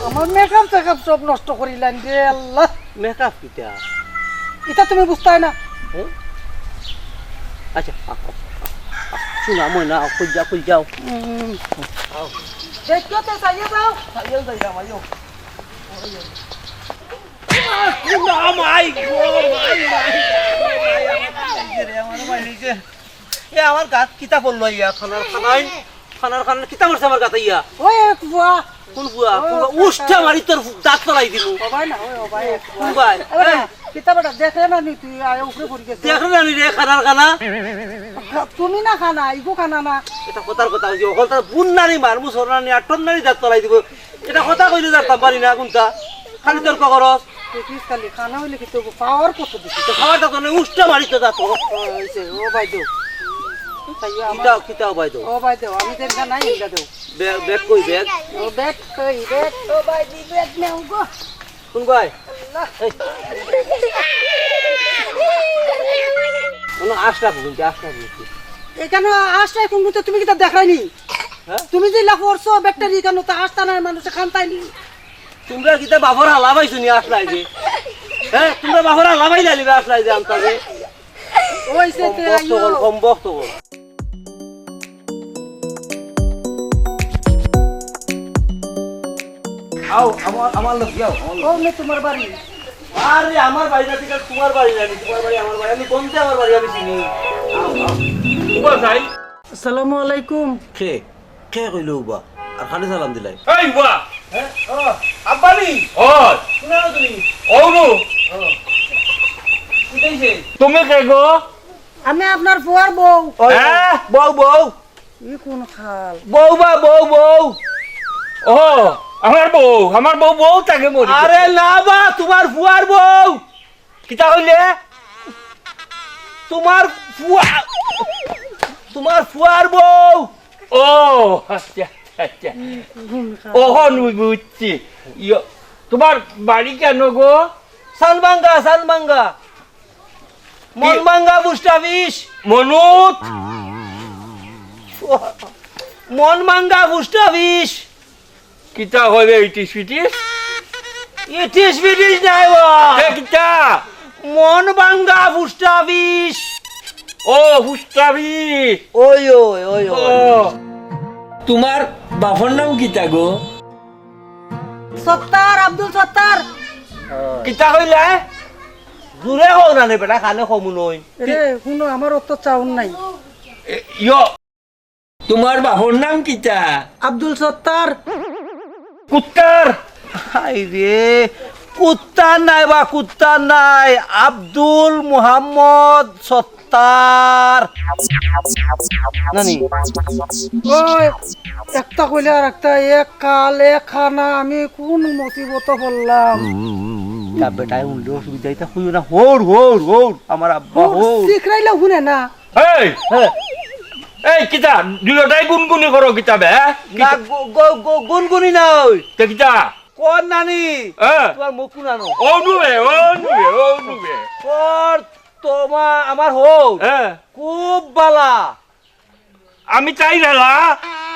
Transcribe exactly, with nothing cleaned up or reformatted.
আমার makeup take up সব নষ্ট করিলাইন রে আল্লাহ। মেকআপ কিতা? ইতা তুমি বুঝতায় না। হ্যাঁ? আচ্ছা, আ, আ, আ, আ, শোনা ময়না, খুল যা, খুল যাও। হুম। আও। দেখো তো, চাইয়া যাও। চাইয়া যাই, আইও। না, মাই গো, মাই, মাই, মাই, মাই, আমার মাই হইছে রে, আমার মাই হইছে। এ, আমার গাত কিতা পড়লো ইয়া? খানার খানাই, খানার খানাই কিতা পড়ছে আমার গাত ইয়া? ওই এক বুয়া। কোন বুয়া? ও, কোন বুয়া? উষ্টা মারি তোর দাঁত ফালাই দিমু। ও ভাই না, ওই, ও ভাই, এক বুয়া। কোন ভাই? এ বেটা, এই। কিতা বেটা, দেখরে না নি তুই, আয় উপরে পড়ি গেছে। দেখরে না নি রে, খানার খানা। তুমি না খানা, ইগু খানা না। এটা কথার কথা হইছে, অকল তার বুন নানি, মারমু সর নানি, আটন নানি দাঁত ফালাই দিব। এটা কথা কইলে জানতাম পারি না কোনটা। খালি তর্ক করস। দেখিস খালি, খানা হইলে কি তবু পাওয়ার কত দিছি? তো খাওয়ার তো কোনো উষ্টা মারি তো যাতো। ও, হইছে, ও ভাই দেও। তাই আমার কিতাও, কিতাও ভাই দেও। ও ভাই দেও, আমি দেন না নাই, এটা দেও। ব্যাগ, ব্যাগ কই ব্যাগ? ও ব্যাগ কই, ব্যাগ? ও ভাই দি, ব্যাগ নেও গো। কোন ভাই? আল্লাহ। এই। কোনো আশা কিন্তু, আশা কিন্তু। এখানে আশা কোন তুমি কিতা দেখায়নি? হ্যাঁ? তুমি যে ইলা পড়ছো, ব্যাটারি কেন তা আসতা নাই, মানুষে খান্তায়নি। তোমরা কিতা বাফর হালা পাইছো নি আসলাই যে? হ্যাঁ, তোমরা বাফর হালা পাইলা নিবা আসলাই যে আনতা যে? ওই সে কম তে বক্ত আইও। বল, কম বক্ত বল। আও, আমার, আমার লগে আও, আমার লগে। ও নে তোমার বাড়ি। আরে, আমার বাড়ি না, ঠিক আছে, তোমার বাড়ি না, তোমার বাড়ি, আমার বাড়ি, আমি কোনটা আমার বাড়ি, আমি চিনি। আও, আও। উবা যাই। আসসালামু আলাইকুম। কে? কে কইলো উবা? আর খালি সালাম দিলাই। এই উবা! হ্যাঁ? ও, আব্বানি! ও! শুনো তুমি? ও নু! ও। কি কইছে? তুমি কে গো? আমি আপনার ফুয়ার বউ। ও, হ্যাঁ? বউ, বউ। ই কোন খাল? বউ বা, বউ, বউ। ও, আমার বউ, আমার বউ, বউ তাকে মরি আরে গেছে। না বা, তোমার ফুয়ার বউ। কিতা কইলে? তোমার ফুয়া, তোমার ফুয়ার বউ। ও, আচ্ছা, আচ্ছা। অখন বুঝছি। ইয়ো, তোমার বাড়ি কেন গো? সানবাঙ্গা, সানবাঙ্গা। মনবাঙ্গা পোস্ট অফিস। মনুত। মনবাঙ্গা পোস্ট অফিস। কিতা কইবে ইটিস ফিটিস? ইটিস ফিটিস নাই বা। তে কিতা? মনবাঙ্গা পোস্ট অফিস। ও, পোস্ট অফিস। ওই, ওই, ওই, ওই। ও। তোমার বাফর নাম কিতা গো? সত্তার, আব্দুল সত্তার। কিতা কইলা? জুরে কও না নে বেটা, কানে কমু নই। এরে, হুনো, আমার অত চাউন নাই। এ, ইয়ো। তোমার বাফর নাম কিতা? আব্দুল সত্তার। কুত্তার। হায় রে, কুত্তার নাই বা, কুত্তার নাই। আব্দুল মুহাম্মদ সত্তার। নানি? ওই, একটা কইলে আর একটা, এক কাল, এক খানা, আমি কোন মুসিবত পড়লাম? তা বেটায় হুনলে অসুবিধা, ইতা কইও না। হৌর, হৌর, হৌর, আমার আব্বা, হৌর, হৌর। সিকরাইলে হুনে না। এই! হ্যাঁ। এই, কিতা? দুইটাই গুনগুনি করো কিতা বে, হ্যাঁ? না, কিতা? গু-, গু-, গু-, গুনগুনি না ওই। তে কিতা? কর নানি, হ্যাঁ। তোমার মুখ কুনানো। অনুবে, অনুবে, অনুবে। কর তোমা-, আমার হৌর। হ্যাঁ। খুব বালা। আমি তাই না লা?